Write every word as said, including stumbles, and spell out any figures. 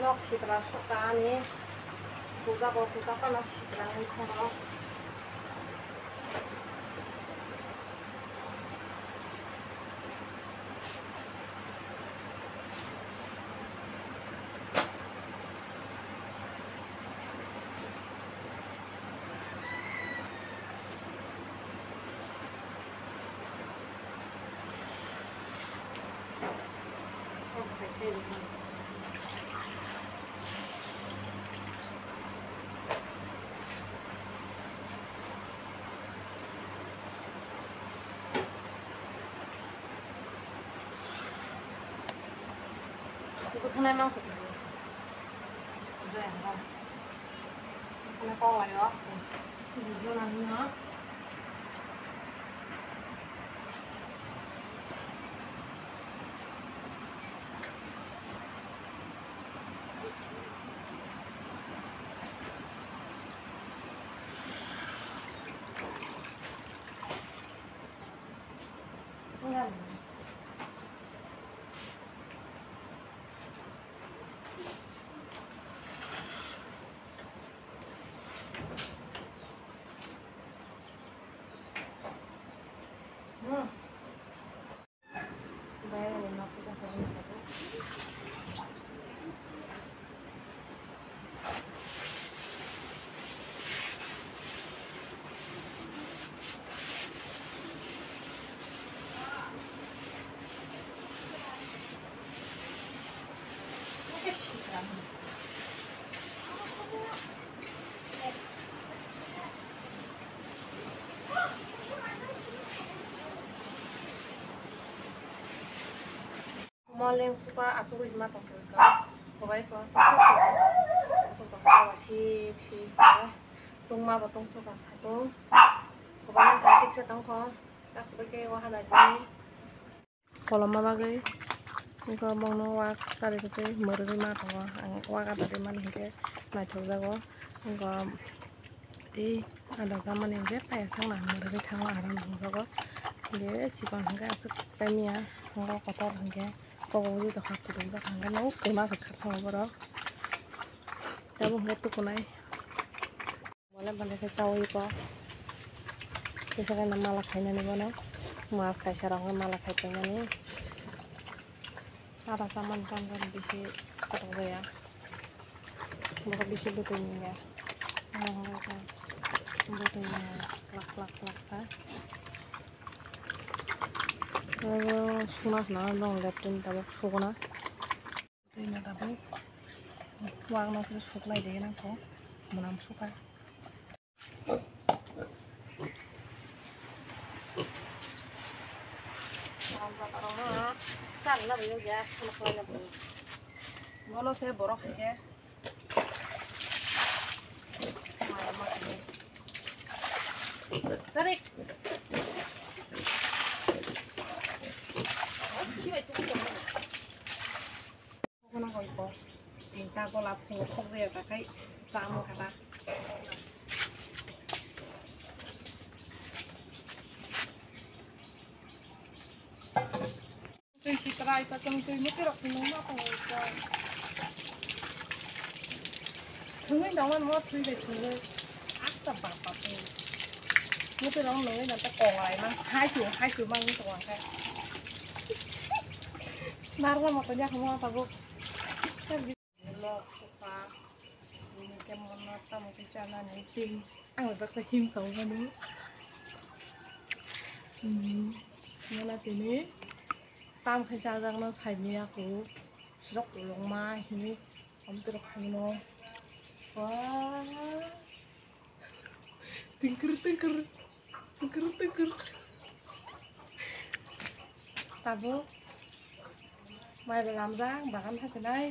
Nok sitra sukha ani puja bo puja phano sitra wngkha nok. Bwthanai mangsa khe. Bwthanai kok lai o. Video nang no. Moleng suka asugwi ma tongkha. Kobai ko asuk tongkha sip sip. Tungma bo tongsuka satung. Kobai nang kha tiksa tongkho. Tak bai khe waha dajani. Kolomma bagwi wngkha bongno wak chari kwtwi mwrwgwi ma tongo. Ang wak adadi mani hinkhe naithokjago. Wngkha tei adajak mani hinkhe payasang nang mwrwgwi thango, aram nangjago. Hinkhe chikon hinkhe aswk chaimiya, wngkha kotor hinkhe kok ujui tongkha, kutukjak hinkhe nuk kwma se kha thango borok. Tabuk hinkhe tukunai. Bole bole khe chaui ko. Kisa khe mala khainani bono. Mas kaisa rok mala khai paimani. Ada saman tam tam bisi kotor jaya. Borok bisi bwtwi ni ya. Mohor khe bwtwi ni ya. Lak lak lak kha. Aro suna khna dong leptun tabuk suguna. Twi na tabuk wak no khe suklai de nang kho, mwnam sukha. Bono se borok hai khe. Tarik. Bono hoi ko. Tinta gola phungo khokjaya ta khai cham kha ta. Twi si trai ta tong twi muti rok phungo ma tong ko. Thungwi dongma mo thwi bai thungwi. Aksa bap bap thwi. Muti rok nungwi nang ta kong lai mang. Hai chu hai chu mang tong kha. Narwa mo to nya khamo ta bo. Nok sukha, bini khe mono tamo khe chanani tin. Ang bai baksa him kau manu. Hmm, mola tini tam khai chajakno saimaya kho. Sirok kolokma hini, om terok khaino. Wah. Tingkir, tingkir. Tingkir, tingkir. Tabuk mai bai lamjak, bagan hasinai.